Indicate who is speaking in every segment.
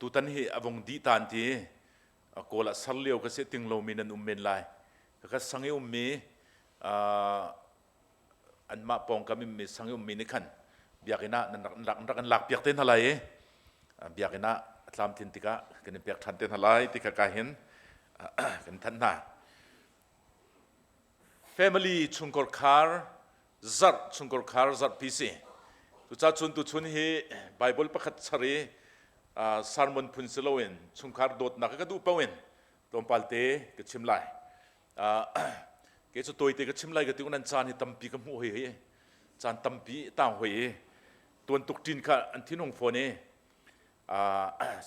Speaker 1: Tutan hi a vung dih tan ti kawl ah ser lio ka si ting lomi nan um men lai. Ka sang i ummi anmah pawngkam in sang i ummi nih khan biakinn ah nan rak rak in lak piak te hna lai i biakinn ah a tlamtlin tikah kan in pek ṭhan te hna lai ti kha ka hin kan thanh hna. Family chungkhar khar zarh chungkhar khar zarhpi si. Cucaah cun tuchun hi Bible pakhat char i sermon phun si loin chungkhar dawtnak ka duh paoh in tlawmpal te ka chim lai. Ke cu tawite ka chim lai ka ti nan caan hi tampi ka hmuh hoi hi caan tampi tang hoi i tuan tuk ṭin kha an thinhung fawn i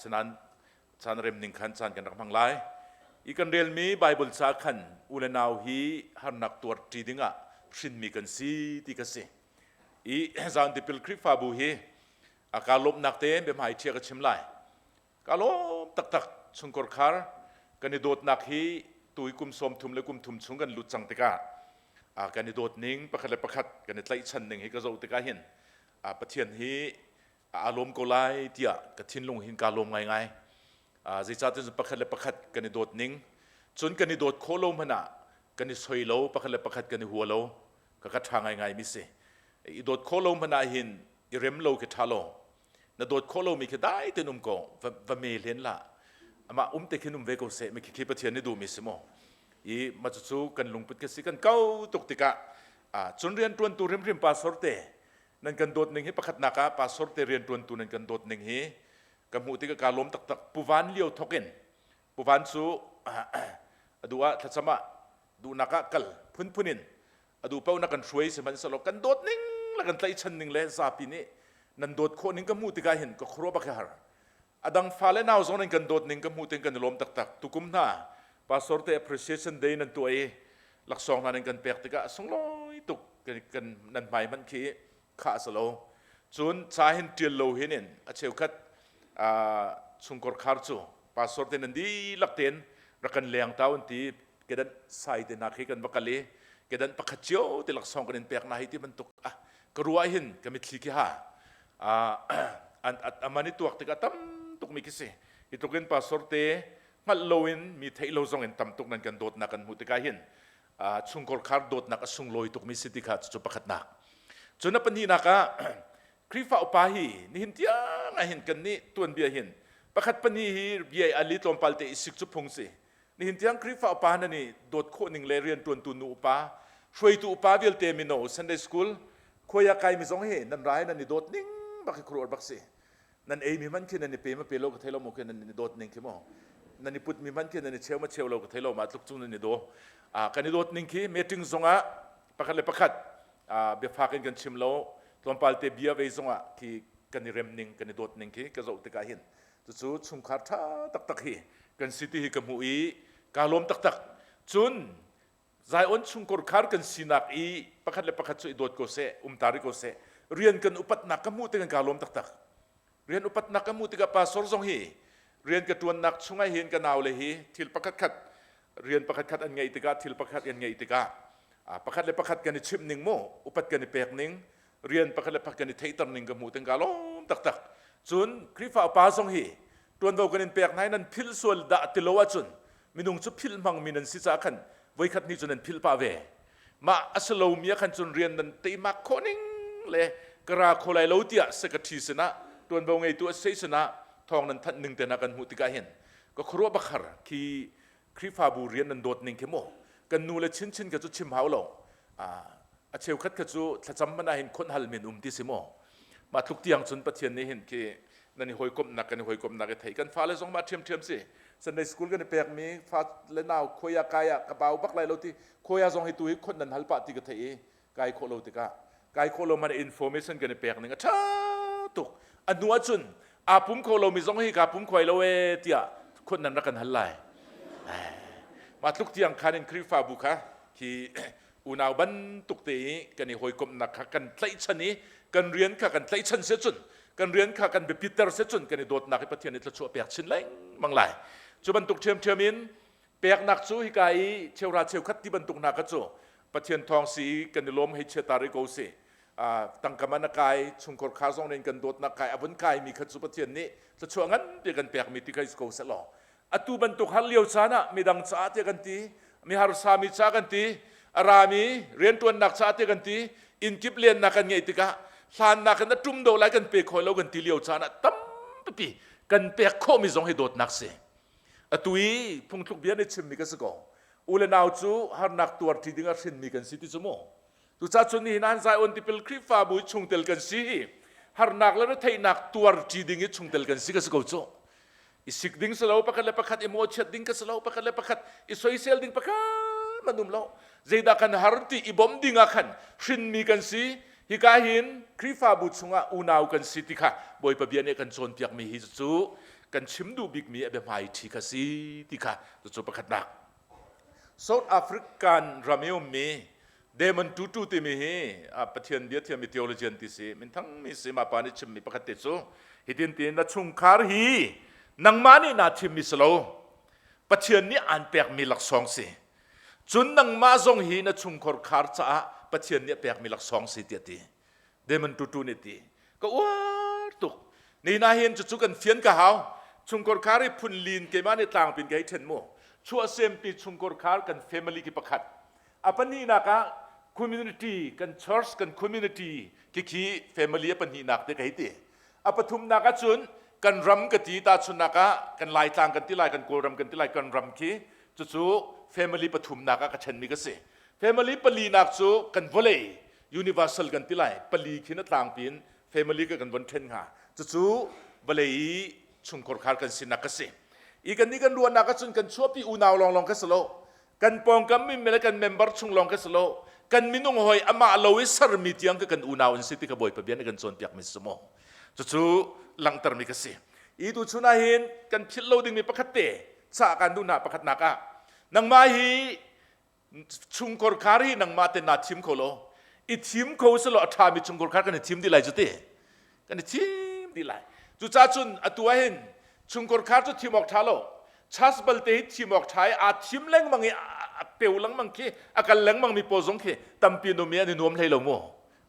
Speaker 1: sanan caan rem ning khan caan kan rak hmang lai. I kan relmi Bible ca khan u le nau hi harnak tuar ṭi dingah hrinmi kan si ti ka si. I zan tipil Khrihfabu hi a ka lawmhnak te biahmai ṭhia ka chim lai. Ka lawm taktak. Chungkhar khar kan i dawtnak hi tu hi kum 30 le kum thum chung kan lut cang tikah kan i dawt ning pakhat le pakhat kan i tlaihchan ning hi ka zoh tikah hin Pathian hi aa lawm ko lai tiah ka thinlung hin kaa lawm ngaingai. Zeicahtiah pakhat le pakhat kan i dawt ning cun kan i dawt khawh lo hmanh ah kan i soi lo, pakhat le pakhat kan i hua lo ka ka ṭha ngaingai mi si. I dawt khawh lo hmanh ah hin i rem lo khi ṭha lo. Na dawt khawh lomi khi dai tein um ko, va me hlen la, amah um te khin um ve ko seh. Mi khi Pathian nih duhmi si maw i ma cucu kan lungput khi si kan kau tuk tikah cun rianṭuantu hrimhrim pastor te nan kan dawt ning hi, pakhatnak ah pastor te rianṭuantu nan kan dawt ning hi ka hmuh tikah kaa lawm taktak. Puvan lio thok in puvan cu a duh ah thlacam ah, duhnak ah kal phunphun in a duh paoh na kan hruai, sihmanhsehlaw kan dawt ning le kan tlaihchan ning le zapi nih nan dawt khawh ning ka hmuh tikah hin ka khuaruah bak hi har. A dang fale nau zong nan kan dawt ning ka hmuh ting kan i lawm taktak. Tukum hna pastor te appreciation day nan tuah i laksawng hna nan kan pek tikah a sunglawi tuk. Kan nan hmai hmanh khi khah a si lo. Cun ca hin ṭial lo hin in a cheukhat chungkhar khar cu pastor te nan dihlak tein rak kan leng ta un ti kedan sai te hna khi kan va kal i kedan pakhat cio te laksawng kan in pek na hi ti bantuk ah ka ruah hin ka mitthli khi ha aman i tuak tikah tam tuk mi khi si. Hi tluk in pastor te hngalh loin mi theih lo zong in tam tuk nan kan dawtnak kan hmuh tikah hin chungkhar khar dawtnak a sunglawi tukmi si ti kha cucu pakhatnak. Cun a pahnihnak ah Khrihfa upa hi nihin tiang ah hin kan nih tuanbia hin pakhat pahnih hi bia i ali tlawmpal te i sik cu phung si. Nihin tiang Khrihfa upa nan i dawt khawh ning le rianṭuantu nu upa, hruaitu upa vialte, mino, Sunday school khuai ah kaimi zong hi nan ra i nan i dawt ning bak hi khuaruahhar bak si. Nan ei mi hmanh khi nan i pe ma pe lo ka thei lo maw khi nan i dawt ning khi maw, nan i put mi hmanh khi nan i cheu ma cheu lo ka thei lo, ma tluk cu nan i daw. Kan i dawt ning khi meeting zongah pakhat le pakhat biafak in kan chim lo, tlawmpal te bia vei zongah khi kan i rem ning, kan i dawt ning khi ka zoh tikah hin cucu chungkhar ṭha taktak hi kan si ti hi ka hmuh i kaa lawm taktak. Cun Zion chungkhar khar kan sinak i pakhat le pakhat cu i dawt ko seh, um ta rih ko seh. Rian kan upatnak ka hmuh tikah kaa lawm taktak. Rian upatnak ka hmuh tikah pastor zong hi rian ka ṭuannak chungah hin ka naule hi thil pakhat khat, rian pakhat khat an ngeih tikah, thil pakhat an ngeih tikah pakhat le pakhat kan i chimh ning mu, upat kan i pek ning, rian pakhat le pakhat kan i theihter ning ka hmuh ting kaa lawm taktak. Cun Khrihfa upa zong hi ṭuanvo kan in pek hna i nan philh sual dah ti lo ahcun, minung cu philh hmangmi nan si caah khan voikhat ni cu nan philh pah ve. Mah a si lomi ah khan cun rian nan teimak khawh ning le ka ra kho lai lo tiah secretary sinah, ṭuanvo ngeitu a si sinah thawng nan thanh ning te hna kan hmuh tikah hin ka khuaruah bakhar khi. Khrihfabu rian nan dawt ning khi mu, kan nu le chinchin kha cu chim hau lo. A cheukhat kha cu thlacam man ah hin khonh hal men um ti si mu. Mah tluk tiang cun Pathian nih hin khi nan i hawikomhnak, kan i hawikomhnak i thei. Kan fale zong mah ṭhiamṭhiam si. Sunday school kan i pekmi fa le nau khuai ah kai ah ka bau bak lai lo ti khuai ah zong hi tu hi khonh nan hal pah ti ka theih i kai khawh lo tikah, kai khawh lo man information kan i pek ning a ṭha tuk. A hnu ahcun aa pum kho lomi zong hi kaa pum khuai lo ee tiah khut nan rak kan hal lai. Mah tluk tiang khan in Khrihfabu kha khi unau bantuk te i kan i hawikomhnak kha kan tlaihchan i kan rian kha kan tlaihchan se cun, kan rian kha kan biapitter se cun, kan i dawtnak hi Pathian nih thluachuah pek chin lengmang lai. Cu bantuk ṭhiamṭhiam in peknak cu hika i cheuhra cheukhat ti bantuk hna kha cu Pathian thawng si i kan i lawm, hei chia ta rih ko si. Tangka man a kai, chungkhar khar zong nih kan dawtnak kai a vun kai mi kha cu Pathian nih thluachuah nganpi kan pekmi ti kha ko seh law atu bantuk har lio caan ah midang caah tiah kan ti, mi harsa mi ca kan ti, a rami rianṭuannak caah tiah kan ti, innkip lennak kan ngeih tikah hlannak in a ṭum do lai kan pe kho lo kan ti lio caan ah tampi kan pek khawhmi zong hi dawtnak si. Atu i phungthluk bia nih chimmi ka si ko. U le nau cu harnak tuar ṭi ding ah hrinmi kan si ti cu mu. Cucaah cun nihin ah Zion tipil Khrihfabu i chungtel kan si hi harnak le retheihnak tuar ṭi ding i chungtel kan si ka si ko cu. I sik ding si lo, pakhat le pakhat i mawhchiat ding ka si lo, pakhat le pakhat i soisel ding pakhat man um lo. Zeidah kan har ti i bawmh ding ah khan hrinmi kan si. Hika hin Khrihfabu chungah unau kan si ti kha Bawipa bia nih kan cawnpiakmi hi cu kan chim duh bikmi a biahmai ṭhi kha si ti kha cucu pakhatnak. South African ram i ummi Demon Tutu timi hi Pathian bia thiammi theologian ti si minthangmi si mah pa nih chimmi pakhat te cu hitin tiin na chungkhar hi nangmah nih naa thimmi si lo, Pathian nih aan pekmi laksawng si, cun nangmah zong hi na chungkhar khar caah Pathian nih a pekmi laksawng si tiah ti. Demon Tutu nih ti ka uar tuk. Ni na hin cucu kan fian ka hau. Chungkhar khar i phun lin keimah nih tlangpin ka hei ṭhen mu. Chuahsempi chungkhar khar kan family ki pakhat, a pahnihnak ah community kan church kan community khi khi family a pahnihnak te ka hei ti. A pathumnak ah cun kan ram ka ti. Tahchunnak ah kan Laitlang kan ti lai, kan Kawlram kan ti lai, kan ram khi cucu family pathumnak ah ka ṭhenmi ka si. Family palinak cu kan vawlei, universal kan ti lai. Pali khin a tlangpi in family ka kan von ṭhen hnga. Cucu vawlei i chungkhar khar kan sinak ka si i kan nih kan ruahnak ahcun kan chuahpi unau lawnglawng ka si lo, kan pawngkam mi le kan member chung lawng ka si lo, kan minung hoi amah lo i sermi tiang ka kan unau an si ti ka Bawipa bia nih kan cawnpiak mi si maw. Cucu langhter mi ka si i tu chun ah hin kan philh lo dingmi pakhat te ca kan duh hna. Pakhatnak ah, nangmah hi chungkhar khar hi nangmah te naa thim kho lo. I thim kho si lo a ṭhami chungkhar khar kan i thim dih lai cu ti, kan i thim dih lai. Cucaah cun atu ah hin chungkhar khar cu thim awk ṭha lo. Chas balte hi thim awk ṭha i aa thim lengmang i a peu lengmang khi, a kal lengmang mi pawl zong khi tampi an um i an i nuam hlei lo mu,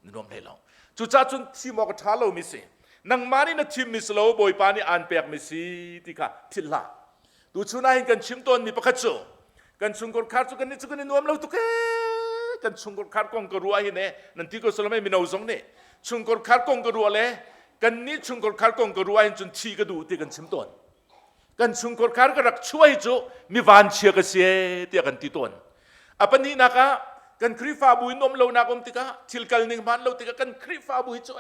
Speaker 1: na nuam hlei lo. Cucaah cun thim awk a ṭha lomi si, nangmah nih na thimmi si lo, Bawipa nih aan pekmi si ti kha philh hlah. Tuchun ah hin kan chim tawnmi pakhat cu kan chungkhar khar cu kan nih cu kan i nuam lo tuk ee, kan chungkhar khar kong ka ruah hin ee nan ti ko salam. Mino zong nih chungkhar khar kong ka ruah le kan nih chungkhar khar kong ka ruah hin cun thi ka duh ti kan chim tawn. Kan chungkhar khar ka rak chuah hi cu mi vanchia ka si ee tiah kan ti tawn. A pahnihnak ah, kan Khrihfabu in um lonak um tikah, thil kal ning hmaan lo tikah, kan Khrihfabu hi cu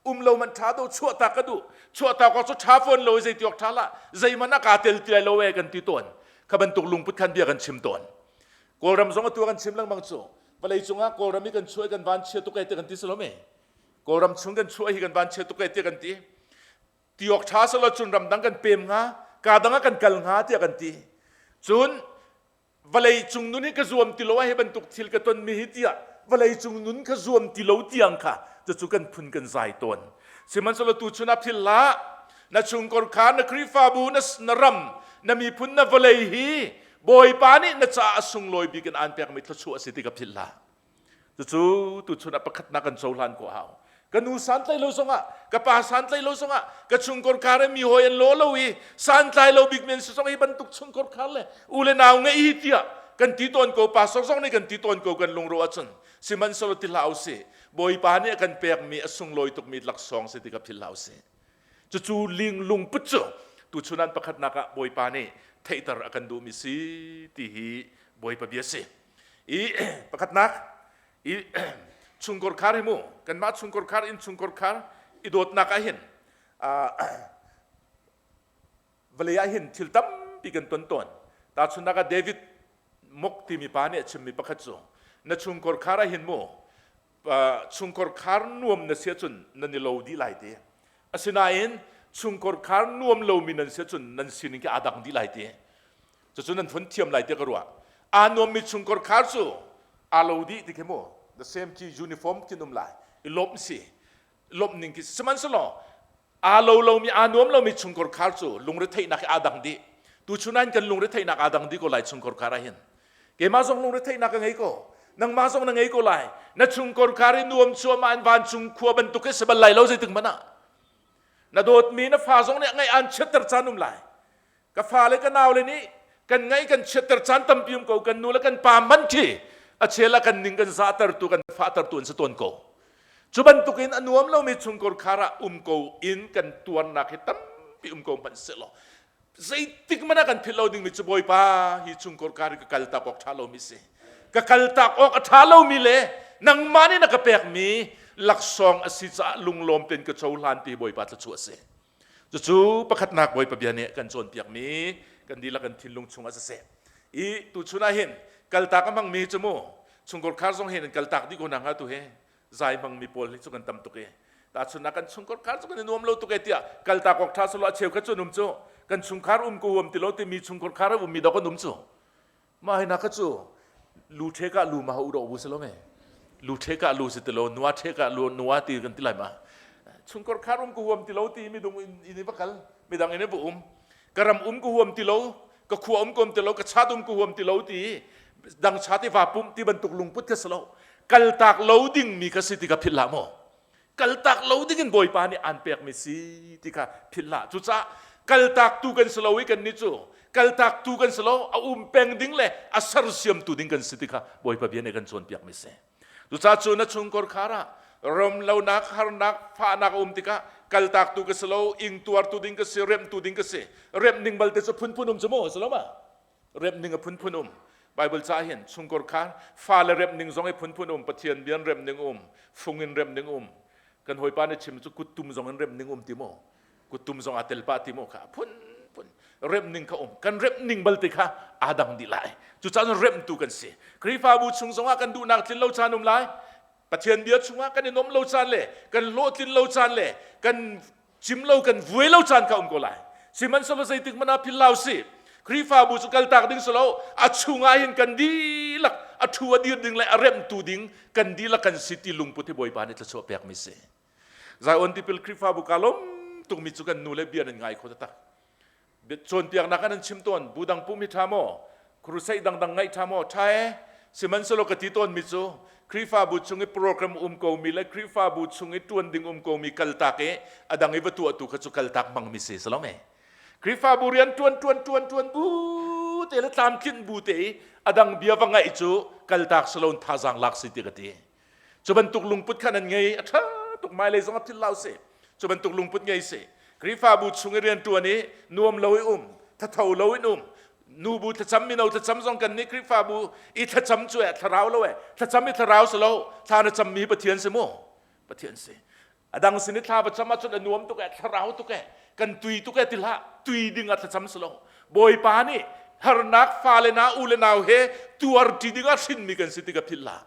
Speaker 1: um lo man ṭha do, chuah ta ka duh, chuah ta ko cu ṭha fawn lo, zei tiok ṭha la, zeihmanh a kaa tel ti lai lo e kan ti tawn. Kha bantuk lungput khan bia kan chim tawn. Kawlram zong atu kan chim lengmang cu vawlei cungah Kawlram i kan chuah kan van chia tuk e ti kan ti salom e. Kawlram chung kan chuah hi kan van chia tuk e ti kan ti. Tiok ṭha salo cun ramdang kan pem hnga, ka dang ah kan kal hnga tiah kan ti. Cun vawlei cung nun hi ka zuam ti lo ah, hi bantuk thil ka tonmi hi tiah vawlei cung nun ka zuam ti lo tiang kha cucu kan phun kan zai tawn. Sihmanhsehlaw tu chun ah phil hlah. Na chungkor kha, na Khrihfabu, na ram, na miphun, na vawlei hi Bawipa nih na caah a sunglawi bik in aan pekmi thluachuah a si ti ka philh hlah. Cucu tuchun ah pakhatnak kan cohlan ko hau. Ka nu santlai lo zongah, ka pa santlai lo zongah, ka chungkhar khar mi hawi an lo lo i santlai lo bik men si zong hi bantuk chungkhar khar le u le nau ngei hi tiah kan ti tawn ko. Pastor zong nih kan ti tawn ko kan lungro ahcun. Sihmanhsehlaw ti hlah usih, Bawipa nih a kan pekmi a sunglawi tukmi laksawng si ti ka philh hlah usih. Cucu ling lungput cu tuchun an pakhatnak ah Bawipa nih theihter a kan duhmi si ti hi Bawipa bia si. I pakhatnak i chungkhar khar hi mu, kanmah chungkhar khar, in chungkhar khar i dawtnak ah hin vawlei ah hin thil tampi kan ton tawn. Tahchunhnak ah David Mok timi pa nih a chimmi pakhat cu na chungkhar khar ah hin mu, chungkhar khar nuam na si ahcun nan i lo dih lai ti. Asinain chungkhar khar nuam lomi nan si ahcun nan sining khi aa dang dih lai ti. Cucu nan fun thiam lai tiah ka ruah. Aa nuammi chungkhar khar cu aa lo dih ti khi mu, the same khi uniform kin um lai i lawmh si, lawmh ning khi. Sihmanhsehlaw aa lo lomi, aa nuam lomi chungkhar khar cu lungretheihnak hi aa dang dih. Tuchun ah hin kan lungretheihnak aa dang dih ko lai chungkhar khar ah hin. Keimah zong lungretheihnak ka ngei ko. Nangmah zong na ngei ko lai. Na chungkor khar i nuam cuahmah in vancung khua bantuk hi si bal lai lo zeitik hmanh ah. Na dawtmi na fa zong nih ngaih aan chiatter caan um lai. Ka fa le ka nau le nih kan ngaih kan chiatter caan tampi um ko. Kan nu le kan pa man khi a chel ah kan ning kan zahtertu kan fahtertu an si tawn ko. Cu bantukin a nuam lomi chungkor khar ah um ko in kan tuarnak hi tampi um ko hmanh sehlaw zeitik hmanh ah kan philh lo dingmi cu Bawipa hi chungkor kar i ka kaltak awk ṭha lomi si. Ka kaltak awk a ṭha lomi le nangmah nih na ka pekmi laksawng a si caah lunglawm tein ka cohlan ti Bawipa thluachuah a si. Cucu pakhatnak Bawipa bia nih kan cawnpiakmi kan dihlak kan thinlung chungah siseh. I tuchun ah hin kaltak a hmangmi cu mu chungkhar khar zong hin an kaltak dih ko hna hnga tu hi zai hmangmi pawl hi cu kan tam tuk i tahchunnak kan chungkhar khar cu kan i nuam lo tuk e tiah kaltak awk ṭha selo a cheu kha cu an um cu kan chungkhar um ko huam ti lo timi chungkhar khar a ummi dok an um cu mah hi na kha cu lu ṭhe ka lu ma ha u do bu si lo me lu ṭhe ka lu si ti lo nua ṭhe ka lu nua ti kan ti lai ma chungkhar khar um ko huam ti lo ti mi dung in i va kal midang in i va um ka ram um ko huam ti lo ka khua um ko huam ti lo ka chat um ko huam ti lo ti dang chat i va pumh ti bantuk lungput kha si lo kaltak lo ding mi kha si ti kha philh hlah maw kaltak lo ding in bawipa nih aan pek mi si ti kha philh hlah cucaah kaltak tu kan si lo i kan nih cu kaltak tu kan si lo a um peng ding le a sersiam tu ding kan si ti kha bawipa bia nih kan cawnpiak mi si Cucaah cu na chungkhar khar ah romlonak, harnak, fahnak a um tikah kaltak tu ka si lo, ingtuar tu ding ka si, remh tu ding ka si. Remh ning balte cu phunphun um cu mu, si lo ma? Remh ning a phunphun um. Bible ca hin chungkhar khar fale remh ning zong i phunphun um, Pathian bian remh ning um, fung in remh ning um. Kan hawipa nih chim cu kuttum zong in remh ning um ti mu. Kuttum zong aa tel pah ti mu kha phunphun remh ning kha um kan remh ning balte kha aa dang dih lai cucaah remhtu kan si Khrihfabu chung zongah kan duhnak tlin lo caan um lai Pathian bia chungah kan i nuamh lo caan le kan hlawhtlin lo caan le kan cim lo kan vuai lo caan kha um ko lai sihmanhsehlaw zeitik hmanh ah philh hlah usih Khrihfabu cu kaltak ding si lo a chungah hin kan dihlak a thu a dir ding le a remhtu ding kan dihlak kan si ti lungput hi Bawipa nih thluachuah pekmi si Zion tipil Khrihfabu ka lawm tukmi cu kan nu le bia nan ngai kho taktak. Cawnpiaknak an chim tawn bu dang pum hi ṭha maw? Crusade dangdang ngaih ṭha maw? Ṭha e. Sihmanhsehlaw ka ti tawnmi cu Khrihfabu chung i program um komi le Khrihfabu chung i ṭuan ding um komi kaltak i a dang i va tuahtu kha cu kaltak hmangmi si si lo me. Khrihfabu rian ṭuan ṭuan ṭuan ṭuan bu te le tlamtlinh bu te i a dang bia va ngaih cu kaltak si loin thazaang lak si ti ka ti. Cu bantuk lungput kha nan ngei a ṭha tuk hmailei zong ah philh hlah usih. Cu bantuk lungput ngei si. Khrihfabu chung i rianṭuan i nuam lo i um, thatho lo in um, nubu thlacam mino thlacam zong kan nih Khrihfabu i thlacam cu eh thlarau lo eh thlacam i thlarau si lo thla na cammi Pathian si mu Pathian si a dang sin i thla va cam ahcun a nuam tuk eh thlarau tuk eh kan tui tuk eh ti hlah tui ding ah thlacam si lo Bawipa nih harnak fale na u le nau he tuar ṭi ding ah hrinmi kan si ti ka philh hlah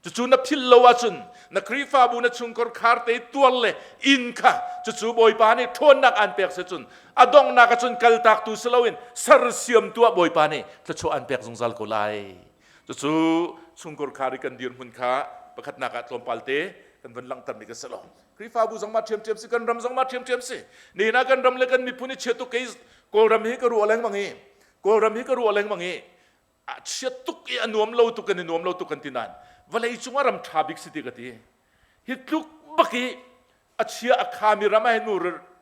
Speaker 1: Cucu na philh lo ahcun na Khrihfabu na chungkhar khar te tuar le inn kha cucu Bawipa nih ṭhawnnak aan pek si cun a donghnak ahcun kaltaktu si loin sersiamtu ah Bawipa nih thluachuah aan pek zungzal ko lai. Cucu chungkhar khar i kan dirhmun kha pakhatnak ah tlawmpal te kan vun langhtermi ka si lo. Khrihfabu zong ma ṭhiamṭhiam si, kan ram zong ma ṭhiamṭhiam si. Nihin ah kan ram le kan miphun i chiat tuk kei Kawlram hi ka ruah lengmang i Kawlram hi ka ruah lengmang i a chiat tuk i a nuam lo tuk kan i nuam lo tuk kan ti nain vawlei cungah ram ṭha bik si ti ka ti hi tluk bak i a chia a khami ram ah hin nu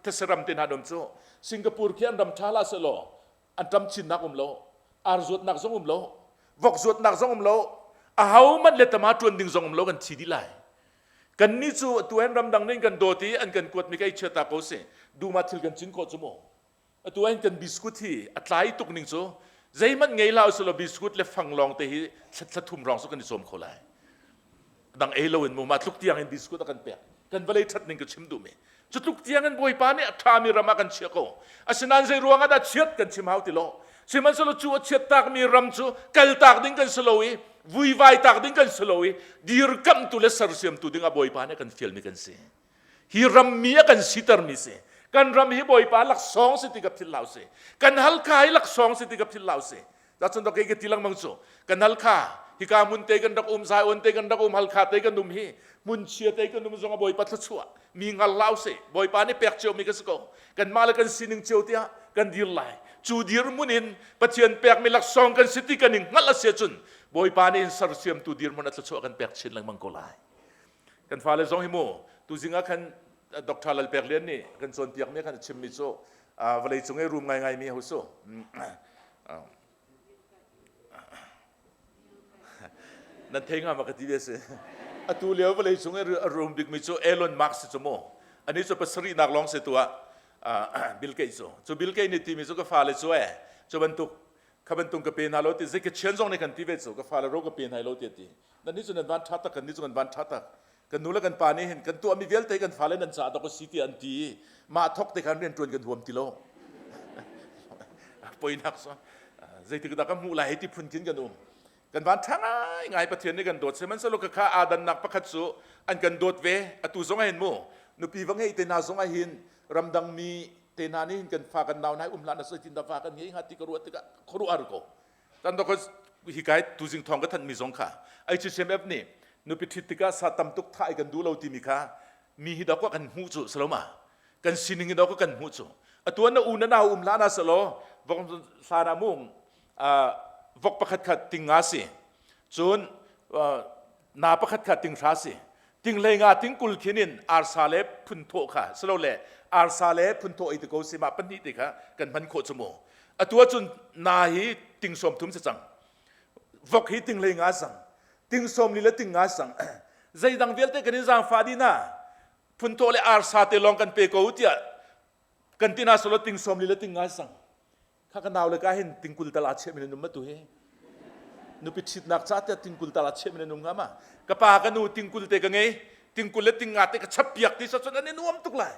Speaker 1: these ram te hna um cu Singapore khi an ram ṭha hlah sehlaw an ṭam chinnak um lo ar zuatnak zong um lo vok zuatnak zong um lo aho manh le tama ṭuan ding zong um lo kan thi dih lai kannih cu atu hin ramdang nih kan dawt i an kan kuatmi ka ei chia ta ko si duma thil kan cin khawh cu mu Atu ah kan biscuit hi a tlai tuk ning cu zeihmanh ngei hlah usih law biscuit le fang lawng te hi thla thum rong cu kan i cawm kho lai. Dang ei lo in mu ma tluk tiang in biscuit a kan pek. Kan vawlei ṭhat ning ka chim duhmi. Cu tluk tiang in Bawipa nih a ṭhami ram ah kan chiah ko. Asinain zei ruang ah dah chiat kan chim hau ti lo. Sihmanhsehlaw cu a chiat takmi ram cu kaltak ding kan si lo i vuivai tak ding kan si lo i dirkamhtu le sersiamtu ding ah Bawipa nih a kan fialmi kan si. Hi rammi a kan sitermi si. Kan ram hi Bawipa laksawng si ti ka philh hlah si. Kan Halkha hi laksawng si ti ka philh hlah si. Cun kei ka ti lengmang cu kan Halkha hika hmun te kan rak um Zion te kan rak um Halkha te kan um hi hmun chia te kan um zong a Bawipa thluachuah mi ngal hlah usih. Bawipa nih pek cio mi ka si ko. Kanmah le kan sining cio tiah kan dir lai. Cu dirhmun in Pathian pekmi laksawng kan si ti kan i hngalh a si ahcun Bawipa nih in sersiamtu dirhmun a thluachuah kan pek chin lengmang ko lai. Kan fale zong hi mu tuzing ah khan Dr. Lalpek Lian nih kan cawnpiakmi khan a chimmi cu vawlei cung i rum ngaingai mi ho su nan thei nga ma ka ti ve si atu lio vawlei cung i a rum bikmi cu Elon Musk si cu mu ani cu pasarih nak lawng si tu ah Bill Gates cu cu Bill Gates nih timi cu ka fale cu e cu bantuk kha bantuk ka pe hna lo ti zei ka chian zong nih kan ti ve cu ka fale ro ka pe hna lo ti ti nan nih cu nan van ṭha tak kan nih cu kan van ṭha tak kan nu le kan pa nih hin kan tuahmi vialte kan fale nan caah dok a si tiah an ti i mah thok te khan rian ṭuan kan huam ti lo poinak so zeitik dah ka hmuh lai ti phun khin kan um kan van ṭha ngai ngai Pathian nih kan dawt sihmanhsehlaw ka kha aa dannak pakhat cu an kan dawt ve atu zong ah hin mu nupi va ngei te hna zong ah hin ramdang mi te hna nih hin kan fa kan nau hna um hlah na zeitin dah fa kan ngei hnga ti ka ruah tikah khuaruah har ko Tan dok hi kai tuzing thawng ka thanh mi zong kha HCMF nih nupi ṭhit tikah sa tam tuk thah i kan duh lo timi kha mi hi dok kan hmuh cu saloma kan sining hi dok kan hmuh cu atuan na u na nau um la na salo vok hlan ah mu vok pakhat khat ting nga si cun na pakhat khat ting hra si ting hlei nga ting kul khin in arsa le phunthawh kha silo le arsa le phunthawh ei te ko si ma pahnih te kha kan hman khawh chu mu atu ahcun na hi ting sawm thum si cang vok hi ting hlei nga sang ting sawm li le ting nga sang zeidang vialte kan in zaangfah dih na phunthawh le arsa te lawng kan pe ko tiah kan ti na solo ting sawm li le ting nga sang Kha ka nau le ka hin tingkul tal aa chiah min an um ma tu hi. Nupi ṭhitnak ca tiah tingkul tal aa chiah min an um hnga ma? Ka pa ka nu tingkul te ka ngei, tingkul le tingnga te ka chap piak ti cun an i nuam tuk lai.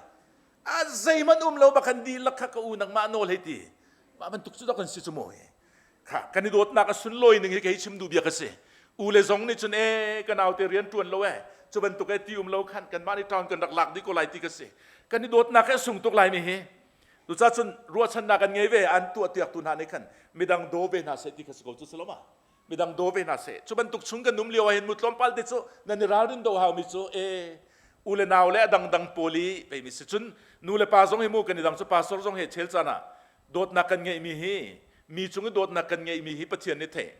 Speaker 1: A zeihmanh um lo bakhan dihlak kha ka u nangmah nawl hei ti. Mah bantuk cu dah kan si cu mu hi. Kha kan i dawtnak a sunlawi ning hi kei chim duh bia ka si. U le zong nih cun e ka nau te rian ṭuan lo e cu bantuk e ti um lo khan kanmah nih town kan rak lak dih ko lai ti ka si. Kan i dawtnak he sung tuk lai mi hi. Cucaah cun ruahchannak an ngei ve an tuahtiaktu hna nih khan midang daw ve hna seh ti kha si ko cu si lo ma midang daw ve hna seh cu bantuk chung kan um lio ah hin mu tlawmpal te cu nan i ralrin do haumi cu e u le nau le a dangdang pawl i pei mi si cun nu le pa zong hi mu kan i dang cu pastor zong he chel caan ah dawtnak kan ngeihmi hi mi cung i dawtnak kan ngeihmi hi Pathian nih thei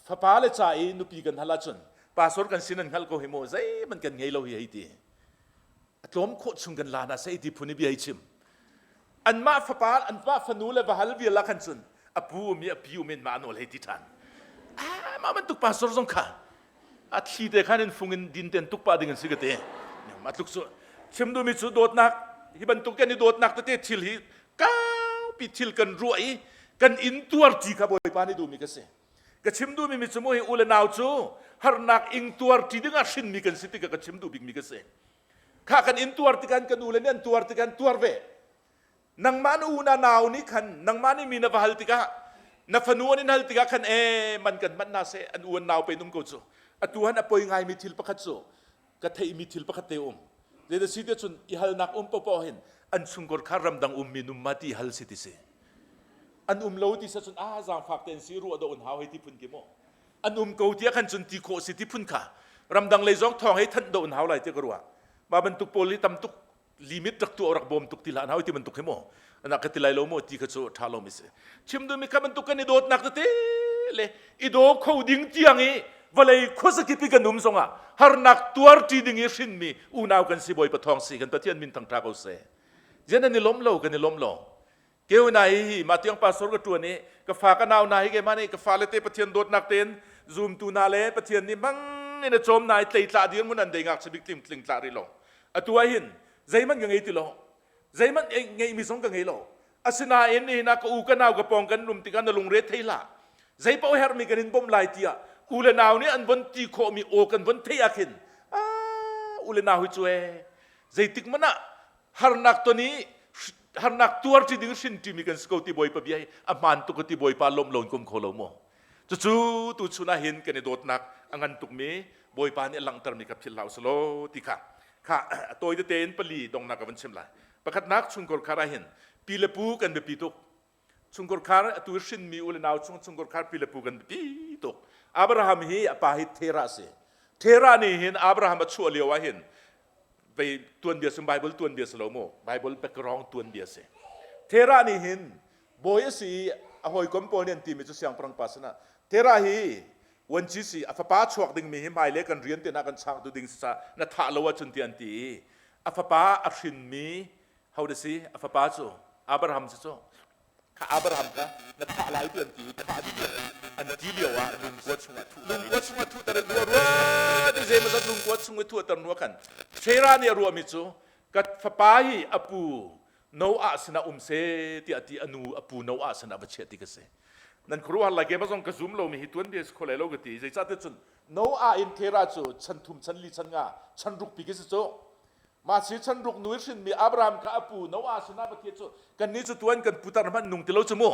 Speaker 1: fapa le ca i nupi kan hal ahcun pastor kan sin an hngalh ko hi mu zeihmanh kan ngei lo hi hei ti a tlawm khawh chung kan la hna seh ti phun i bia hi chim anmah fapa anmah fanu le va hal vial ah khan cun a pu um i a pi um in mah nawl hei ti ṭhan ah mah bantuk pastor zong kha a thli te khan in fung in din ten tuk pah ding an si ka te mah tluk cu chim duhmi cu dawtnak hi bantuk kan i dawtnak tete thil hi kaupi thil kan ruah i kan in tuar ṭi kha bawipa nih duhmi ka si ka chim duhmi mi cu mu hi u le nau cu harnak ing tuar ṭi ding ah hrinmi kan si tikah ka chim duh bikmi ka si kha kan in tuar tikhan kan u le nih an tuar tikhan tuar ve nangmah na u na nau nih khan nangmah nih mi na va hal tikah na fanu an in hal tikah khan e man kan manh na seh an u an nau pe um ko cu atu han a poi ngaimi thil pakhat cu ka theihmi thil pakhat te um zeidah si te cun i halnak um popoh hin an chungkor kha ramdang ummi num ma ti hal si ti si an um lo ti sa cun a zaangfak te an si ruah do un hau hei ti phun ki mu an um ko tiah khan cun ti khawh si ti phun kha ramdang lei zong thawng hei thanh do un hau lai ti ka ruah ma bantuk pawl hi tam tuk limit rak tu rak bawm tuk ti hlah hau ti bantuk hi mu anak ka ti lai lo mu ti kha cu tha lo mi si chim duhmi kha bantuk kan i dawtnak tete le i daw kho ding tiang i vawlei khuazakip i kan um zongah harnak tuar ṭi ding i hrinmi unau kan si Bawipa thawng si kan Pathian min thangṭha ko seh zian an i lawm lo kan i lawm lo keu na hi hi ma tiang pastor ka ṭuan i ka fa ka nau na hi keimah nih ka fale te Pathian dawtnak tein zumtu na le Pathian nih mang in a cawm na i tleitla dir mun an dei ngak chabik tling tling tla rih lo atu ah hin zeihmanh ka ngei ti lo zeihmanh ngeihmi zong ka ngei lo asinain nihin ah ka u ka nau ka pawng kan um tikah na lungre thei hlah zei paoh herhmi kan in bawmh lai tiah u le nau nih an von ti khawhmi aw kan von theih ah khin ah u le nau hi cu ee zeitik hmanh ah harnak ton i harnak tuar ṭi ding hrin ṭimi kan si ko ti Bawipa bia hi a hmaan tuk ti Bawipa lawmh lo in kum kho lo maw cucu tu chun ah hin kan i dawtnak a ngan tukmi Bawipa nih a langhtermi kha philh hlah usalaw ti kha kha a tawi tete in pali dongnak ka van chim lai pakhatnak chungkhar khar ah hin pi le pu kan biapi tuk chungkhar khar atu hrinmi u le nau chung chungkhar khar pi le pu kan biapi tuk Abraham hi a pa hi Terah si Terah nih hin Abraham a chuah lio ah hin vei tuanbia sim Bible tuanbia si lo mu Bible background tuanbia si Terah nih hin bawi a si i a hawikom pawl nih an timi cu siangpahrang pa sinah. Terah hi vuanci si a fapa chuak dingmi hi hmailei kan rian te hna kan changtu ding si caah na thah lo ahcun ti an ti i a fapa a hrinmi ho da si a fapa cu Abraham si cu kha Abraham kha na thah lai ti an ti i thah ding an ti lio ah lungkua chungah thuh lungkua chungah thuhter in ruah ruah ti zeimawzat lungkua chung i thuhter hnu ah khan Sarah nih a ruahmi cu ka fapa hi a pu Noah sinah um seh tiah ti a nu a pu Noah sinah va chiah ti ka si. Nan khuaruahhar lai keimah zong ka zum lomi hi tuanbia si kho lai lo ka ti. Zeicah ti cun Noah in Terah cu chan thum chan li chan nga chan ruk pi khi si cu. Mah si chan ruk nu i hrinmi Abraham kha a pu Noah sinah va thiah cu kannih cu tuan kan putar hmanh nung ti lo cu mu.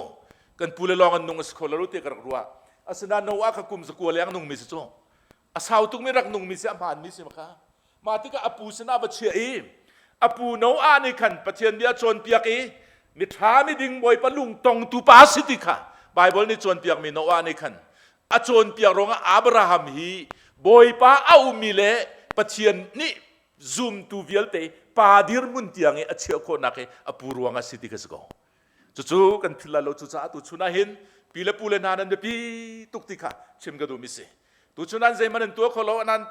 Speaker 1: Kan pu le lawng an nung a si kho lo tiah ka rak ruah. Asinain Noah kha kum zakua leng nungmi si cu. A sau tukmi rak nungmi si a hmaanmi si ma kha. Mah tikah a pu sinah va chiah i a pu Noah nih khan Pathian bia cawnpiak i miṭha miding Bawipa lungtongtu pa si ti kha Baibal nih cawnpiakmi Noah nih khan a cawnpiak ruangah Abraham hi Bawipa a ummi le Pathian nih zumtu vialte pa dirhmun tiang i a chiah khawhnak hi a pu ruangah si ti kha si ko. Cucu kan philh lai lo cucaah tuchun ah hin pi le pu le hna nan biapi tuk ti kha chim ka duhmi si. Tuchun an zeihmanh an tuah kho lo nan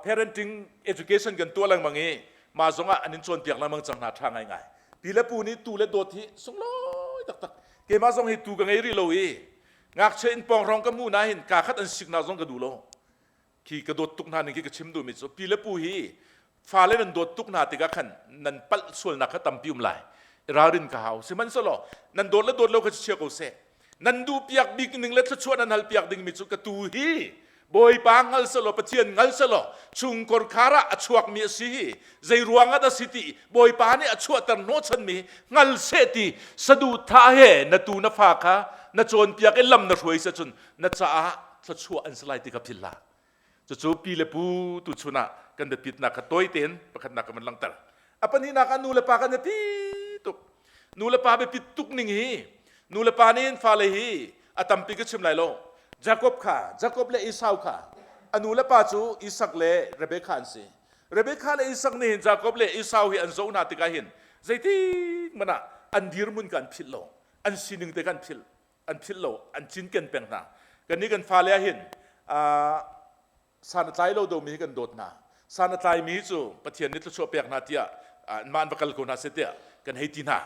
Speaker 1: parenting education kan tuah lengmang i mah zongah an in cawnpiak lengmang cang hna ṭha ngaingai. Pi le pu nih tu le dawt hi sunglawi taktak. Keimah zong hi tu ka ngei rih lo i ngakchia in pawng hrawng ka hmuh na hin kaa khat an siknak zong ka duh lo. Khi ka dawt tuk hna ning khi ka chim duhmi cu pi le pu hi fale nan dawt tuk hna tikah khan nan palh sualnak kha tampi um lai. Ralrin ka hau. Sihmanhsehlaw nan dawt le dawt lo kha chia ko seh. Nan duh piak bik ning le thluachuah nan hal piak dingmi cu ka tu hi Bawipa hngal selaw Pathian hngal selaw chungkhar khar ah a chuakmi a si hi zei ruang ah dah si ti Bawipa nih a chuahter hnawhchanmi hngal seh ti saduhthah he na tu na fa kha na cawnpiak i lam na hruai seh cun na caah thluachuah an si lai ti kha philh hlah. Cucu pi le pu tuchun ah kan biapitnak kha tawi tein pakhatnak ka van langhter. A pahnihnak ah nu le pa kan biapi tuk. Nu le pa biapit tuk ning hi nu le pa nih fale hi a tampi ka chim lai lo. Jakob kha Jakob le Esau kha a nu le pa cu Isak le Rebekah an si. Rebekah le Isak nih hin Jakob le Esau hi an zoh hna tikah hin zeitik hmanh ah an dirhmun kha an philh lo. An sining te kha an philh. An philh lo an cinken peng hna kannih kan fale ah hin san a tlai lo domi hi kan dawt hna san a tlaimi cu Pathian nih thluachuah pek hna tiah anmah an va kal ko hna seh tiah kan hei ti hna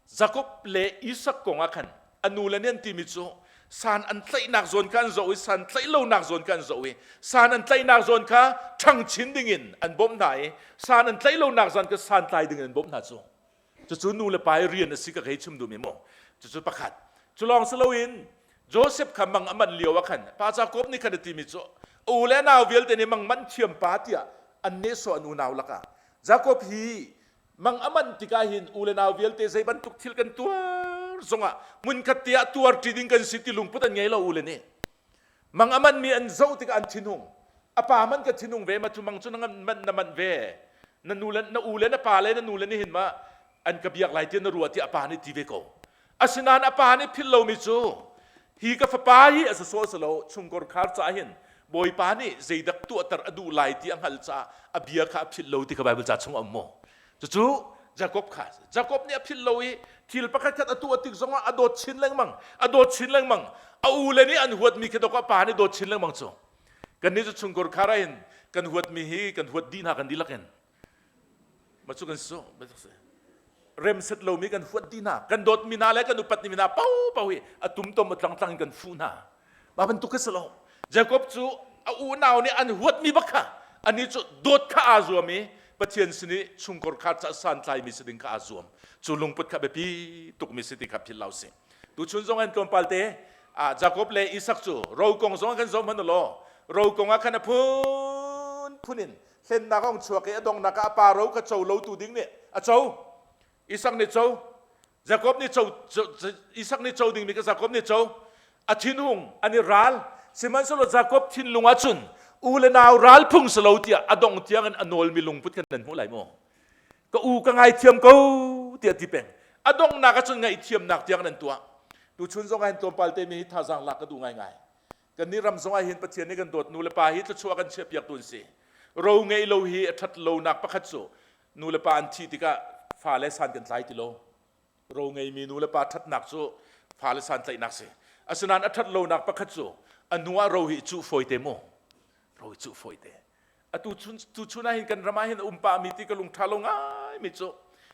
Speaker 1: Jakob le Isak kong ah khan a nu le nih an timi cu san an tlaihnak zawn kha an zoh i san tlaih lonak zawn kha an zoh i san an tlaihnak zawn kha ṭhang chin dingin an bawmh hna i san an tlaih lonak zawn kha san tlai dingin an bawmh hna cu Cucu nu le pa i rian a si ka hei chim duhmi mu. Cucu pakhat. Cu lawng si loin Joseph kha mang a manh lio ah khan pa Jakob nih khan a timi cu a u le nau vialte nih mang manh thiam pa tiah an nehsawh an unau lakah Jakob hi mang a manh tikah hin u le nau vialte zei bantuk thil kan tuar zongah hmunkhat te ah tuar ṭi ding kan si ti lungput an ngei lo u le nih Mang a manmi an zoh tikah an thinhung. A pa man ka thinhung ve ma cu mang cu na man na manh ve. Na nu le na u le na pa le na nu le nihin ma an ka biak lai tiah na ruah tiah a pa nih ti ve ko. Asinain a pa nih philh lomi cu hi ka fapa hi a sawsawh si lo chungkor khar caah hin Bawipa nih zeidak tuahter a duh lai ti a hngalh caah a bia kha a philh lo ti kha Baibal ca chung a um maw? Cucu Jakob kha Jakob nih a philh lo i thil pakhat khat a tuah tik zongah a dawt chin lengmang a dawt chin lengmang a u le nih an huatmi khi dawk a pa nih dawt chin lengmang cu kannih cu chungkhar khar ah hin kan huatmi hi kan huat dih hna kan dihlak in ma cu kan su rem set lomi kan huat dih hna kan dawtmi hna le kan upatmi hna paohpaoh hi a tumtom a tlangtlang in kan fuh hna Mah bantuk kha si lo. Jakob cu a unau nih an huatmi bak kha anih cu dawt kha aa zuam i Pathian sin i chungkhar kha ca santlaimi si ding kha aa zuam. Cu lungput kha biapi tukmi si ti kha philh lo si. Tuchun zong an tlawmpal te Jakob le Isak cu ro kong zong kan zoh hmanh law ro kong ah khan a phunphun in hlennak a hung chuak i a donghnak ah a pa ro kha co lo tu ding nih a co. Isak nih co Jakob nih co Isak nih co dingmi kha Jakob nih co a thinhung an i ral sihmanhsehlaw Jakob thinlung ah cun u le nau ral phung si lo tiah a dong tiang in a nawlmi lungput khan nan hmuh lai maw ka u ka ngaithiam ko tiah ti peng a donghnak ah cun ngaihthiamnak tiang nan tuah tuchun zong ah hin tlawmpal te mi hi thazaang lak ka duh ngaingai kannih ram zong ah hin Pathian nih kan dawt nu le pa hi thluachuah kan chiahpiak tu an si ro ngeih lo hi a ṭhat lonak pakhat cu nu le pa an thih tikah fale san kan tlai ti lo ro ngeimi nu le pa ṭhatnak cu fale san tlaihnak si. Asinain a ṭhat lonak pakhat cu a hnu ah ro hi cuh fawi te mu. Ro hi cuh fawi te. Atu chun tu chun ah hin kan ram ah hin a um pah mi ti ka lung ṭha lo ngai mi cu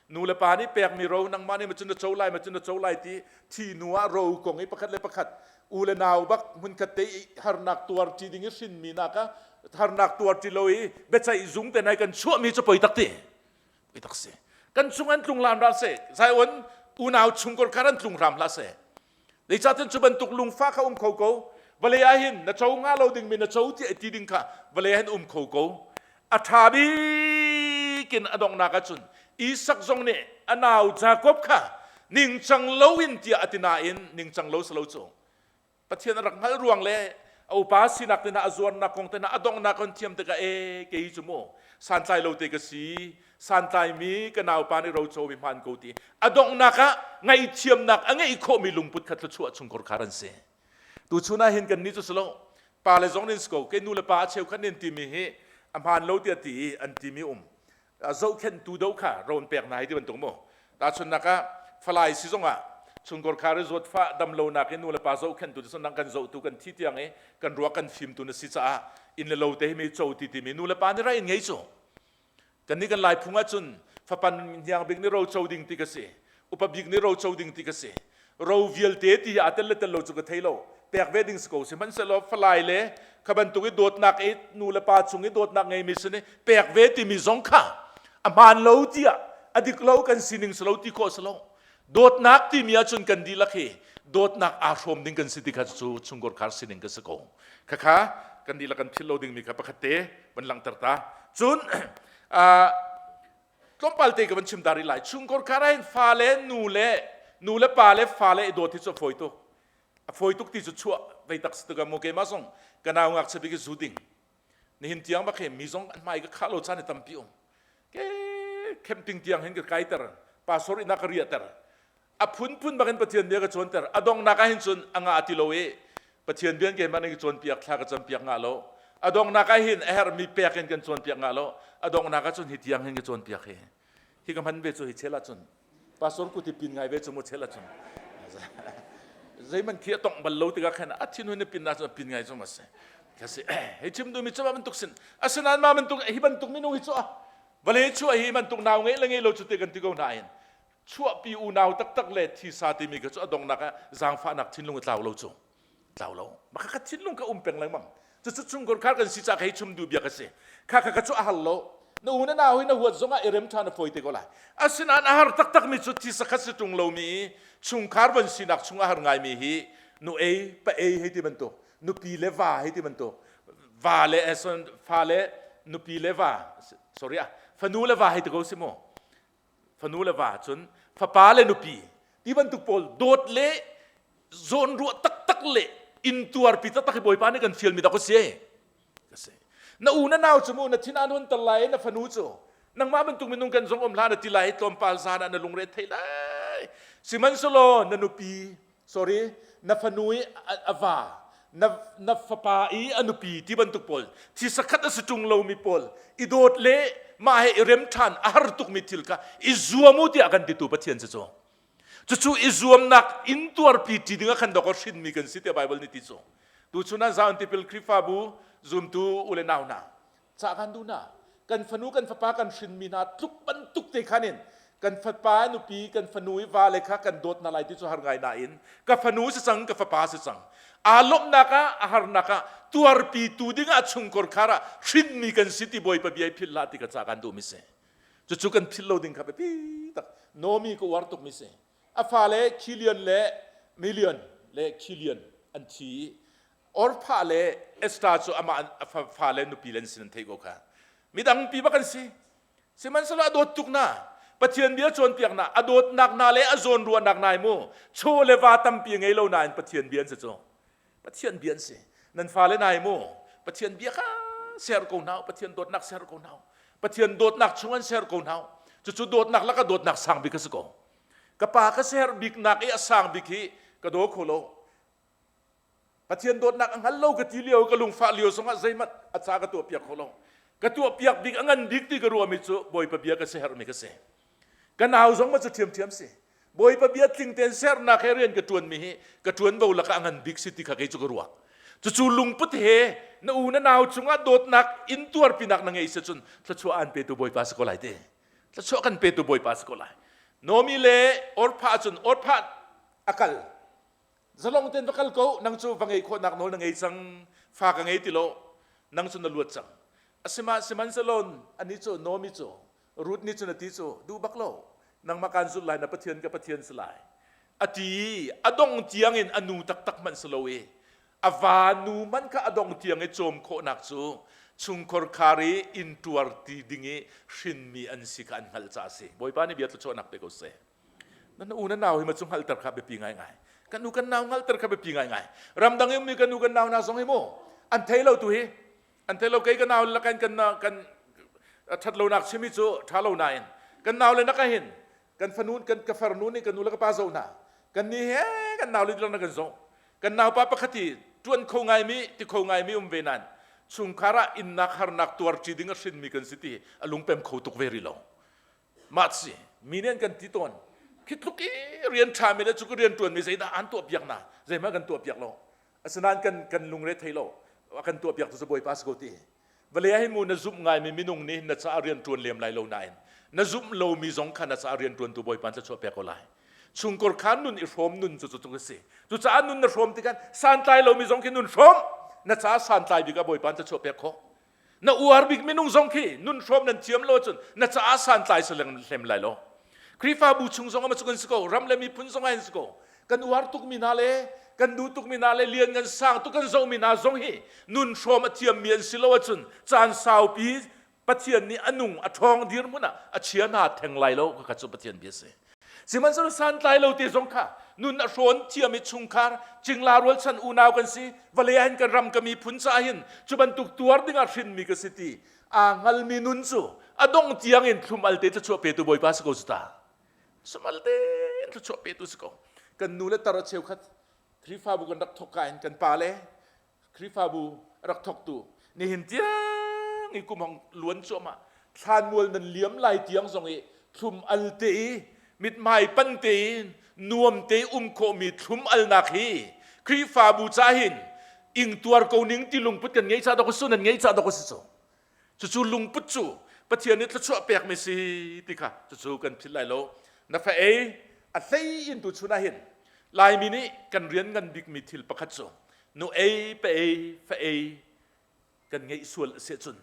Speaker 1: nu le pa nih pekmi ro nangmah nih macun na co lai macun na co lai ti thi hnu ah ro kong i pakhat le pakhat u le nau bak hmunkhat te i harnak tuar ṭi ding i hrinmi nak ah harnak tuar ṭi lo i biaceih zung te nai kan chuahmi cu poi tak ti poi tak si kan chung an tlung lam ral se zaion unau chungkor kar an tlung hram hlah seh Zeicahtiah cu bantuk lungfah kha um kho ko. Vawlei ah hin na co hnga lo dingmi na co tiah ti ding kha vawlei ah hin um kho ko. A ṭha bik in a donghnak ahcun Isak zong nih a nau Jakob kha ningcang loin tiah a ti nain ningcang lo si lo cu. Pathian a rak hngalh ruang le a upa sinak te hna a zuarnak kong te hna a donghnak on thiam tikah e kei cu mu santlai lo te ka si santlaimi ka naupa nih roco mi hmaan ko ti a donghnak ah ngaihthiamnak a ngeih khawhmi lungput kha thluachuah chungkhar khar an si tuchun ah hin kan nih cu si lo pa le zong nin si ko ke nu le pa a cheukhat nin timi hi a hmaan lo tiah ti i an timi um zohkhenhtu do kha ro an pek hna hi ti bantuk mu tahchunnak ah falai si zong ah chungkhar khar i zawtfah dam lonak i nu le pa zohkhenhtu ti nang kan zohtu kan thi tiang i kan ruak kan fimtu na si caah inn le lo te hi mi co ti timi nu le pa nih rai in ngei cu Kannih kan Lai phung ahcun fapan hniang bik nih ro co ding ti ka si. Upa bik nih ro co ding ti ka si. Ro vialte ti hi aa tel le tel lo cu ka thei lo. Pek ve ding si ko. Sihmanhsehlaw falai le kha bantuk i dawtnak i nu le pa chung i dawtnak ngeimi sin i pek ve timi zong kha a hmaan lo tiah a dik lo kan sining si lo ti khawh si lo. Dawtnak timi ahcun kan dihlak hi dawtnak aa hrawm ding kan si ti kha cu chungkhar khar sining ka si ko. Khakha kan dihlak kan philh lo dingmi kha pakhat te van langhter ta. Cun tlawmpal te ka van chim ta rih lai. Chungkhar khar ah hin fale nu le nu le pa le fale i dawt hi cu a fawi tuk. A fawi tuk ti cu chuah vei tak si tikah mu keimah zong ka nau ngakchia bik i zu ding. Nihin tiang bak hi mi zong an hmai ka khah lo caan i tampi um. Ke camping tiang hin ka kaiter. Pastor inn ah ka riahter. A phunphun bak in Pathian bia ka cawnter. A donghnak ah hin cun a ngah ti lo i Pathian bia keimah nih ka cawnpiak thla ka campiak ngah lo. A donghnak ah hin a herhmi pek in kan cawnpiak ngah lo. A donghnak ah cun hi tiang hin ka cawnpiak hi. Hi ka hman ve cu hi chel ah cun pastor kuti pin ngai ve cu mu chel ah cun zeiman khi a tongh bal lo tikah khan a thinhun i pin ah cun pin ngai cu ma si kasi hei chim duhmi cu ma bantuk sin asinain ma bantuk hi bantuk minung hi cu a vale chuah hi bantuk nau ngei le ngei lo cu te kan ti ko nain chuahpi unau taktak le thisa timi kha cu a donghnak ah zaangfahnak thinlung a tlau lo cu tlau lo maka ka thinlung ka um peng lengmang cucu chungkhar khar kan si ca hei chum du bia ka si kha kha ka cu a har lo na u na nau hi na huat zong ah i rem ṭhan a fawi te ko lai asinain a har taktak mi cu thisa khat si ṭung lo mi chungkhar van sinak chung a har ngai mi hi nu ei pa ei hei ti bantuk nupi le va hei ti bantuk va le fa le nupi le va sorry ah fanu le va hei ti ko si mu fanu le va cun fapa le nupi ti bantuk pawl dawt le zawnruah taktak le intuarpi taktak hi Bawipa nih kan fialmi dak si ka si na u na nau cu mu na thin an hun tar lai na fanu cu nangmah bantuk minung kan zong um hlah na ti lai tlawmpal zan ah na lungre thei lai sihmanhsehlaw na nupi sorry na fanu i a va na na fapa i a nupi ti bantuk pawl thisa khat a si ṭung lomi pawl i dawt le mah he i rem ṭhan a har tukmi thil kha i zuam u tiah kan titu Pathian si cu cucu i zuamnak in tuarpi ṭi ding ah khan dok hrinmi kan si tiah Bible nih ti cu tuchun ah Zion Tipil Khrihfabu zumtu u le nau hna Cah kan duh hna. Kan fanu kan fapa kan hrinmi hna tluk bantuk te khan in kan fapa nupi kan fanu i vale kha kan dawt hna lai ti cu har ngai nain ka fanu si cang ka fapa si cang aa lawmhnak ah a harnak ah tuarpi tu ding ah chungkhar khar ah hrinmi kan si ti bawipa bia i philh hlah ti ka ca kan duhmi si cucu kan philh lo ding kha biapi tak Nomi ka uar tukmi si a fale Kilion le Million le Kilion an thi i Orpha le Esther cu amah a fale nupi le an sin an theih ko kha. Midang pi bak an si. Sihmanhsehlaw a dawt tuk na. Pathian bia cawnpiak na, a dawtnak na le a zawnruahnak na mu. Chaw le va tampi ngei lo nain Pathian bia an si cu. Pathian bia an si. Nan fale nai mu. Pathian bia kha ser ko hna Pathian dawtnak ser ko hna Pathian dawtnak chung an ser ko hna Cucu dawtnak laka dawtnak sang bik a si ko. Ka pa ka ser bik nak i a sang bik hi ka daw kho lo. Pathian dawtnak a hngal lo ka ti lio ka lungfah lio zongah zeihmanh a ca ka tuahpiak kho lo. Ka tuahpiak bik a ngan bik ti ka ruahmi cu Bawipa bia ka siherhmi ka si. Ka nau zong ma cu ṭhiamṭhiam si. Bawipa bia tling tein sernak he rian ka ṭuanmi hi ka ṭuanvo lakah a ngan bik si ti kha kei cu ka ruah. Cucu lungput he na u na nau cungah dawtnak in tuarpinak na ngei si cun thluachuah aan petu Bawipa si ko lai te. Thluachuah kan petu Bawipa si ko lai. Nomi le Orpha cun Orpha a kal. Zalong tein va kal ko nang cu va ngei khawhnak nawl na ngei cang fa ka ngei ti lo nang cu na luat cang. Asima sihmanhsehlaw ani cu Nomi cu Ruth nih cun a ti cu duh bak lo nangmah kaan zulh lai na Pathian ka Pathian si lai a ti i a dong tiang in a nu taktak hmanh si lo i a va nu hmanh kha a dong tiang i cawm khawhnak cu chungkhar khar i intuar ti ding i hrinmi an si kha an hngalh caah a si Bawipa nih bia thluachuahnak pe ko seh na u na nau hi ma cu hngalhter kha biapi ngaingai kan u kan nau hngalhter kha biapi ngaingai ramdang i ummi kan u kan nau hna zong hi mu an thei lo tu hi An thei lo kei ka nau le kan kan kan that lonak chimi cu tha lo nain kan nau le nak hin kan fanu kan ka farnu nih kan nu le ka pa zo hna kan ni he kan nau le na kan zo kan nau pa pakhat hi tuan kho ngai mi ti kho ngai mi um ve nan chungkhar ah innak harnak tuar ṭi ding a hrin mi kan si ti a lungpem kho tuk ve ri lo mah si mi nih an kan ti tawn khi tluk i rian ṭha mi le cu ka rian ṭuan mi zeidah an tuah piak na zeihmanh kan tuah piak lo Asinain kan kan lungre thei lo a kan tuahpiak tu cu Bawipa si ko ti. Vawlei ah hin mu na zumh ngaimi minung nih na caah rian ṭuan lem lai lo nain na zumh lomi zong kha na caah rian ṭuantu Bawipa thluachuah pek ko lai. Chungkor kha nun i hrawm nun cu cu a si. Cucaah nun na hrawm tikah santlai lomi zong khi nun hrawm na caah santlai bik ah Bawipa thluachuah pek khawh. Na uar bik minung zong khi nun hrawm nan thiam lo cun na caah santlai si lem lai lo. Khrihfabu chung zong ah cu kan si ko, ram le miphun zong ah si ko. Kan uar tukmi hna le kan duh tukmi hna le lian ngan sang tuk kan zohmi hna zong hi nun hrawm a thiammi an si lo ahcun caan saupi Pathian nih a nung a ṭhawng dirhmun ah a chia hna theng lai lo kha cu Pathian bia si. Sihmanhsehlaw santlai lo te zong kha nun a hrawn thiam i chungkhar cingla rualchan unau kan si vawlei ah hin kan ram ka miphun caah hin cu bantuk tuar ding ah hrinmi ka si ti aa hngalmi nun cu a dong tiang in thlum al te thluachuah petu Bawipa si ko cu ta. Sumal te thluachuah petu si ko. Kan nu le tar a cheukhat Khrihfabu kan rak thawk ka in kan pa le Khrihfabu rak thawktu nihin tiang i kum hong luan cuahmah thlanmual nan liam lai tiang zong i thlum al te i mithmai pan te in nuam te um khawhmi thlum alnak hi Khrihfabu ca hin ingtuar ko ning ti lungput kan ngei ca dok su nan ngei ca dok si cu cucu lungput cu Pathian nih thluachuah pekmi si ti kha cucu kan philh lai lo na fa ei a hlei in tu chun ah hin Laimi nih kan rian ngan bikmi thil pakhat cu nu ei pa ei fa ei kan ngeih sual a si ahcun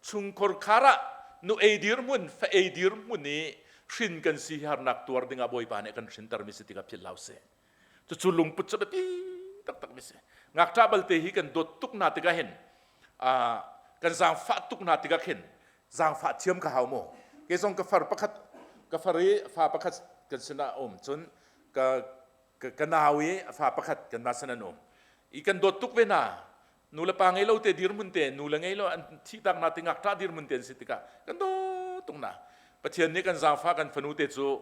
Speaker 1: chungkhar khar ah nu ei dirhmun fa ei dirhmun i hrin kan si harnak tuar dingah Bawipa nih kan hrintermi si tikah philh hlah usih. Cucu lungput cu biapi taktak mi si. Ngakṭah balte hi kan dawt tuk hna tikah hin kan zaangfah tuk hna tikah khin zaangfah thiam ka hau maw? Kei zong ka far pakhat ka far i fa pakhat kan sinah a um cun ka ka nau i a fa pakhat kanmah sin an um. I kan dawt tuk ve hna. Nu le pa ngei lo te dirhmun te nu le ngei lo an thih tak hna ti ngakṭah dirhmun te an si tikah kan dawt tuk hna. Pathian nih kan zaangfah kan fanu te cu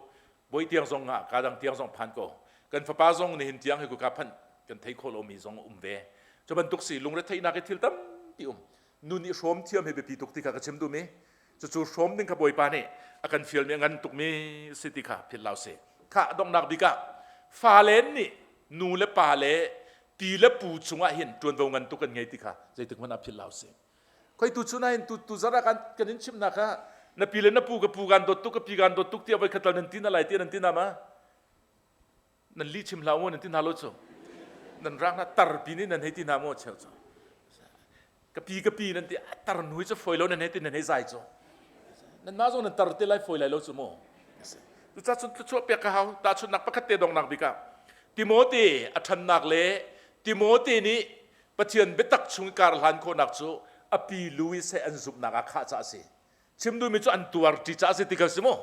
Speaker 1: Bawi tiang zong ah ka dang tiang zong phan ko. Kan fapa zong nihin tiang hi ka phanh kan thei kho lomi zong um ve. Cu bantuk si lungretheihnak i thil tampi um. Nun i hrawm thiam hi biapi tuk ti kha ka chim duhmi. Cucu hrawm ding kha Bawipa nih a kan fialmi a ngan tukmi si ti kha philh lau si. Kha donghnak bik ah fale nih nu le pa le pi le pu cungah hin ṭuanvo ngan tuk kan ngei ti kha zeitik hmanh ah philh lau si. Khoi tu chun ah tu tu zara kan kan in chimnak kha na pi le na pu ka pu kan dawt tuk ka pi kan dawt tuk tiah voi khat nan ti na lai ti nan ti na ma nan li chim hlah mu nan ti hna lo cu nan rang na tar pi ni nan hei ti hna mu cheu cu ka pi ka pi nan ti tar nui cu foi lo nan hei ti nan hei zai cu nan ma zong nan tar te lai foi lai lo cu mu Cucaah cun thluachuah pek ka hau. Tahchunhnak pakhat te donghnak bik ah Timote a ṭhannak le Timote nih Pathian biatak chung i kar hlan khawhnak cu a pi Louis he an zumhnak ah khah caah a si. Chim duhmi cu an tuar ṭi caah a si ti kha si mu.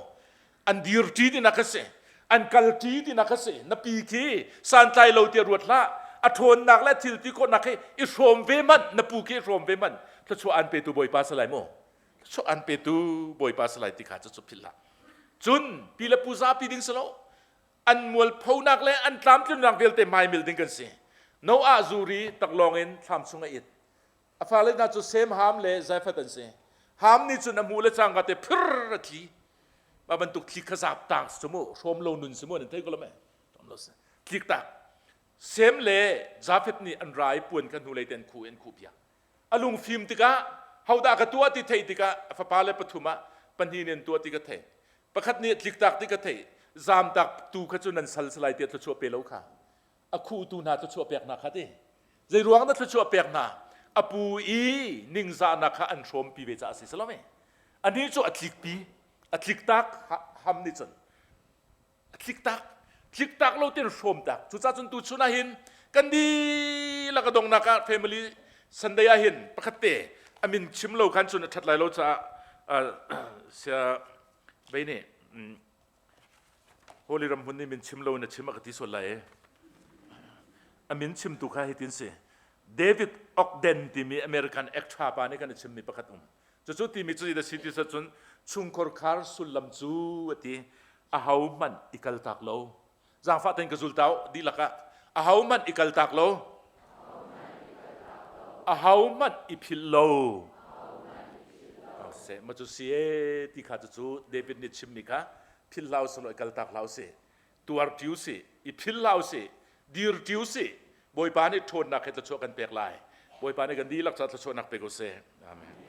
Speaker 1: An dir ṭi tinak kha si. An kal ṭi tinak kha si. Na pi khi santlai lo tiah ruat hlah. A ṭhawnnak le thil ti khawhnak hi i hrawm ve hmanh, na pu khi i hrawm ve hmanh. Thluachuah aan petu Bawipa si lai mu. Thluachuah aan petu Bawipa si lai ti kha cu philh hlah. Cun pi le pu zapi ding si lo. An mualphonak le an tlamtlinnak vialte hmaimil ding kan si. Noah zuri taklawng in thlam chung a it. A fale hna cu Sem, Ham le Japheth an si. Ham nih cun a hmuh le cangka te phir a tli. Mah bantuk thli kha zap tak si mu, hrawm lo nun si mu nan thei ko lo me. Hrawm lo si. Tlik tak. Sem le Jafeth nih an ra i puan kha hnulei te an khu an khuh piak. A lungfim tikah hodah ka tuah ti theih tikah a fapa le pathum ah pahnih nih an tuah ti ka thei. Pakhat nih tliktak ti ka thei. Zamtak tu kha cu nan sal salai tiah thluachuah pe lo kha. A khuhtu hna thluachuah pek hna kha ti. Zei ruang dah thluachuah pek hna? A pu i ningzahnak kha an hrawmpi ve caah a si salome. Anih cu a tlikpi, a tliktak ham nih cun a tliktak tliktak lo tin hrawm tak cucaah cun tu chun ah hin kan dihlak a donghnak ah family Sunday ah hin pakhat te a min chim lo khan cun a ṭhat lai lo caah sia vei nih Holy ram hmun nih min chim lo in a chim a ka ti sual lai e a min chimtu kha hitin si David Ogden timi American actor pa nih kan i chimmi pakhat um Cucu timi cu zeidah si ti cun chungkhar khar sullam cu a ti aho hmanh i kaltak lo. Zaangfah tein ka zul tau dihlak ah aho hmanh i kaltak lo. Aho hmanh i philh lo. Se ma cu si e ti kha cucu David nih chimmi kha philh hlah usih law i kaltak hlah usih. Tuar ṭi usih, i philh hlah usih, dir ṭi usih. Bawipa nih ṭhawnnak he thluachuah kan pek lai. Bawipa nih kan dihlak caah thluachuahnak pe ko seh. Amen.